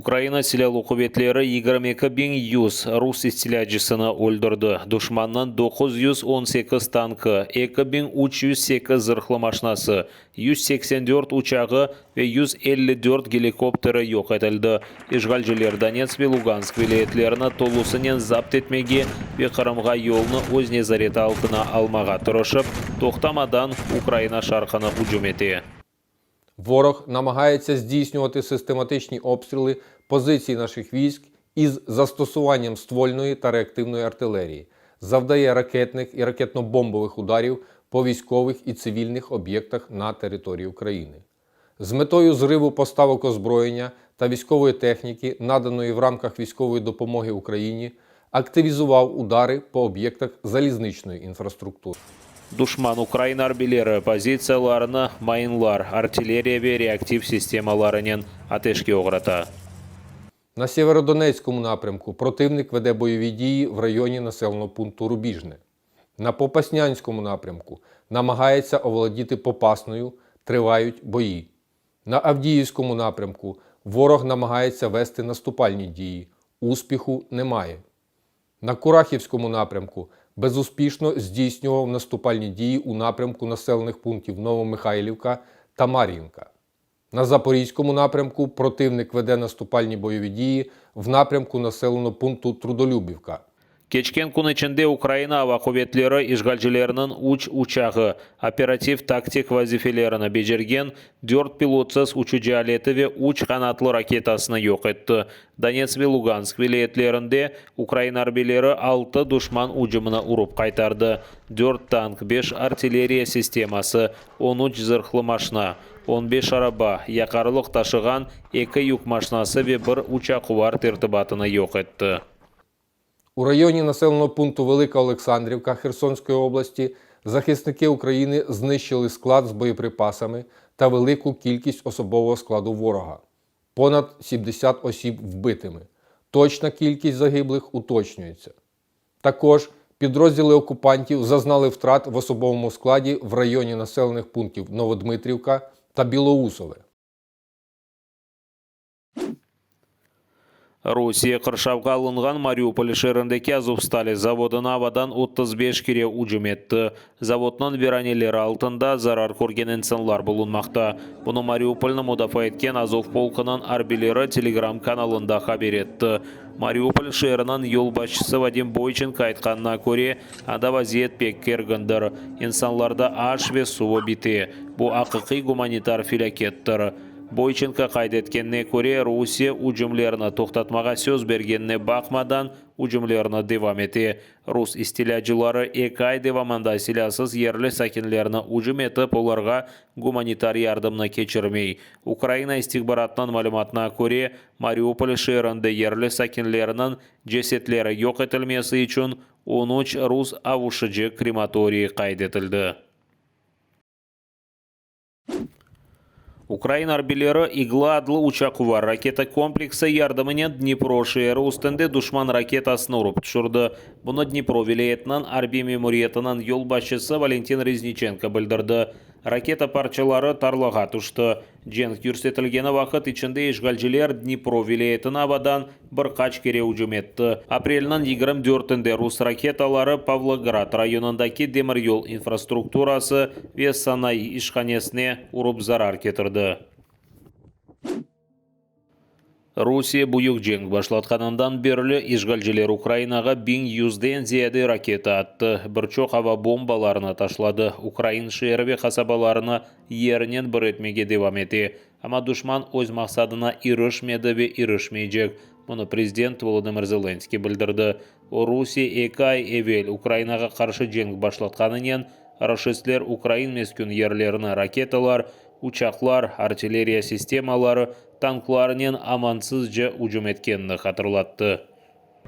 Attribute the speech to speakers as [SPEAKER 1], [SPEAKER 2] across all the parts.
[SPEAKER 1] Ukraina Silâlı quvetleri 22 100 rus istilâcısını öldürdi, duşmannıñ 918 tankı, 2308 zırhlı maşinası, 184 uçağı ve 154 gelikopteri yoq etildi. İşğalciler Donetsk ve Lugansk vilâyetlerini tolusınen zapt etmege ve Qırımğa yolnı öz nezareti altına almağa tırışıp, toqtamadan Ukraina şarqına ücüm ete.
[SPEAKER 2] Ворог намагається здійснювати систематичні обстріли позицій наших військ із застосуванням ствольної та реактивної артилерії, завдає ракетних і ракетно-бомбових ударів по військових і цивільних об'єктах на території України. З метою зриву поставок озброєння та військової техніки, наданої в рамках військової допомоги Україні, активізував удари по об'єктах залізничної інфраструктури.
[SPEAKER 1] Duşman ukrain arbiyleri pozitsiyalarını mayınlar, artilleriya ve reaktiv sistemalarınen ateşke oğrata.
[SPEAKER 2] На Сєвєродонецькому напрямку противник веде бойові дії в районі населеного пункту Рубіжне. На Попаснянському напрямку намагається оволодіти Попасною, тривають бої. На Авдіївському напрямку ворог намагається вести наступальні дії. Успіху немає. На Курахівському напрямку безуспішно здійснював наступальні дії у напрямку населених пунктів Новомихайлівка та Мар'їнка. На Запорізькому напрямку противник веде наступальні бойові дії в напрямку населеного пункту Трудолюбівка.
[SPEAKER 1] Keçken kün içinde Ukraina ava quvetleri işğalcilerniñ üç uçağı, operativ-taktik vazifelerini becergen dört pilotsız uçucı aleti ve üç qanatlı raketasını yoq etti. Donetsk ve Lugansk vilâyetlerinde ukrain arbiyleri altı duşman ücümini urıp qaytardı, dört tank, beş artilleriya sisteması, 13 zırhlı maşina, 15 araba, yaqarlıq taşığan eki yük maşinası ve bir uçaquvar tertibatını yoq etti.
[SPEAKER 2] У районі населеного пункту Велика Олександрівка Херсонської області захисники України знищили склад з боєприпасами та велику кількість особового складу ворога. Понад 70 осіб вбитими. Точна кількість загиблих уточнюється. Також підрозділи окупантів зазнали втрат в особовому складі в районі населених пунктів Новодмитрівка та Білоусове.
[SPEAKER 1] Rusiye qırşavğa alınğan Mariupol şeerindeki Azovstal zavodına avadan 35 kere ücüm etti. Zavodnıñ viraneleri altında zarar körgen insanlar bulunmaqta. Bunı Mariupolnı mudafaa etken Azov polkunıñ arbiyleri Telegram kanalında haber etti. Mariupol şeeriniñ yolbaşçısı Vadim Boyçenko aytqanına köre, anda vaziyet pek kergindir. İnsanlarda aş ve suvı bite. Bu aqiqiy gumanitar felâkettir. Boyçenko qayd etkenine köre, Rusiye ücümlerni toqtatmağa söz bergenine baqmadan, ücümlerni devam ete. Rus istilâcıları eki ay devamında silâsız yerli sakinlerni ücüm etip, olarğa gumanitar yardımnı keçirmey. Ukraina istihbaratınıñ malümatına köre, Mariupol şeerinde yerli sakinlerniñ cesetleri yoq etilmesi içün 13 rus avuşıcı krematoriyi qayd etildi. Ukrain arbiyleri İgla adlı uçaquvar raketa kompleksi yardımınen Dnipro şeeri üstünde duşman raketasını urıp tüşürdi. Bunı Dnipro vilâyetiniñ arbiy memuriyetiniñ yolbaşçısı Valentin Rezniçenko bildirdi. Raketa parçaları tarlağa tüşti. Cenk yürsetilgeni vaqıt içinde işğalciler Dnipro vilâyetine avadan bir qaç kere ücüm etti. Aprelniñ 24-inde rus raketaları Pavlograd rayonındaki demiryol infrastrukturası ve sanayı işhanesine urıp zarar ketirdi. Rusiye büyük cenk başlatqanından berli işğalciler Ukrainağa 1100-den ziyade raketa attı, bir çoq ava bombalarını taşladı, ukrain şeer ve qasabalarını yernen bir etmege devam ete. Amma duşman öz maqsadına irişmedi ve irişmeycek. Bunı prezident Volodımır Zelenskıy bildirdi. O, Rusiye eki ay evel Ukrainağa qarşı cenk başlatqanınen raşistler ukrain meskün yerlerini raketalar, uçaqlar, artilleriya sistemaları, tanklarnen amansızca ücüm etkenini hatırlattı.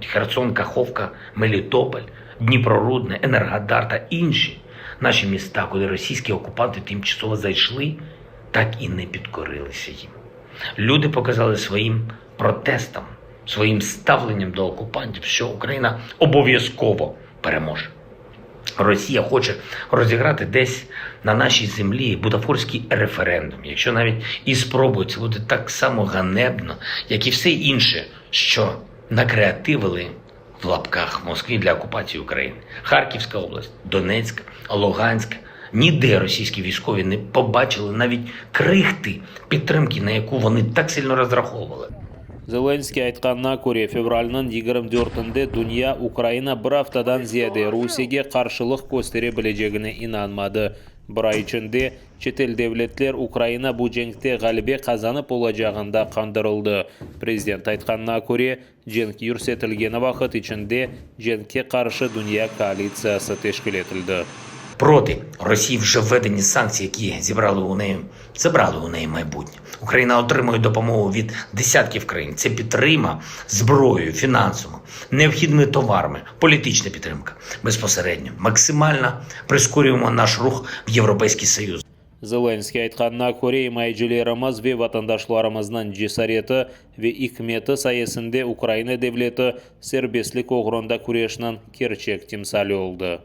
[SPEAKER 3] Херсон, Каховка, Мелітополь, Дніпрорудне, Енергодар та інші наші міста, куди російські окупанти тимчасово зайшли, так і не підкорилися їм. Люди показали своїм протестом, своїм ставленням до окупантів, що Україна обов'язково переможе. Росія хоче розіграти десь на нашій землі бутафорський референдум. Якщо навіть і спробують, це буде так само ганебно, як і все інше, що накреативили в лапках Москві для окупації України. Харківська область, Донецька, Луганська. Ніде російські військові не побачили навіть крихти підтримки, на яку вони так сильно розраховували.
[SPEAKER 1] Zelenskıy aytqanına köre, fevralniñ 24-nde dünya Ukraina bir aftadan ziyade Rusiyege qarşılıq köstere bilecegine inanmadı. Bir ay içinde çetel devletler Ukraina bu cenkte ğalebe qazanıp olacağında qandırıldı. Prezident aytqanına köre, cenk yürsetilgeni vaqıt içinde cenkke qarşı dünya koalitsiyası teşkil etildi.
[SPEAKER 3] Проти Росії вже введені санкції, які зібрали у неї, забрали у неї майбутнє. Україна отримує допомогу від десятків країн. Це підтрима зброєю, фінансово, необхідними товарами, політична підтримка безпосередньо. Максимально прискорюємо наш рух в Європейський Союз.
[SPEAKER 1] Zelenskıy aytqanına köre, imayecilerimiz ve vatandaşlarımıznıñ cesareti ve ikmeti sayesinde Ukraina devleti serbestlik oğrunda küreşniñ kerçek timsali oldı.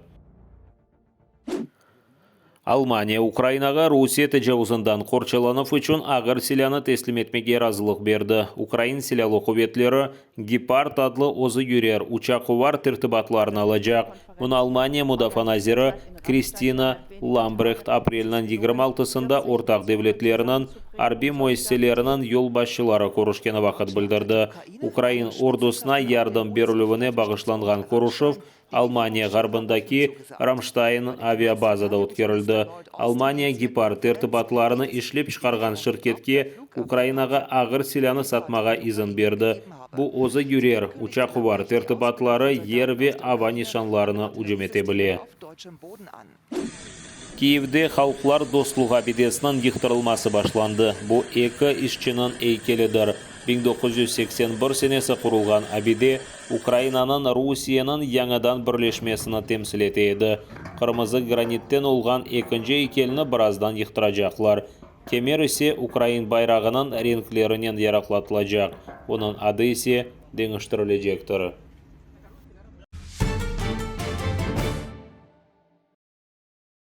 [SPEAKER 1] Almaniya Ukrainağa Rusiye tecavuzından qorçalanuv içün ağır silânı teslim etmege razılıq berdi. Ukrain Silâlı quvetleri Gepard adlı özüyürer uçaquvar tertibatlarını alacaq. Bunı Almaniya mudafaa naziri Kristina Lambreht aprelniñ 26-sında ortaq devletleriniñ arbiy müessiseleriniñ yolbaşçıları körüşkeni vaqıt bildirdi. Ukrain ordusına yardım berilüvine bağışlanğan körüşüv Almaniya ğarbındaki Ramştayn aviabazada ötkerildi. Almaniya Gepard tertibatlarını işlep çıqarğan şirketke Ukrainağa ağır silânı satmağa izin berdi. Bu özüyürer uçaquvar tertibatları yer ve ava nişanlarına ücüm ete bile. Kiyevde Halqlar dostluğı abidesiniñ yıqtırılması başlandı. Bu eki işçiniñ eykelidir. 1981 senesi qurulğan abide Ukrainanıñ Rusiyenen yañıdan birleşmesini temsil ete edi. Qırmızı granitten olğan ekinci eykelni birazdan yıqtıracaqlar. Kemer ise ukrain bayrağınıñ renklerinen yarıqlatılacaq, onıñ adı ise deñiştirilecektir.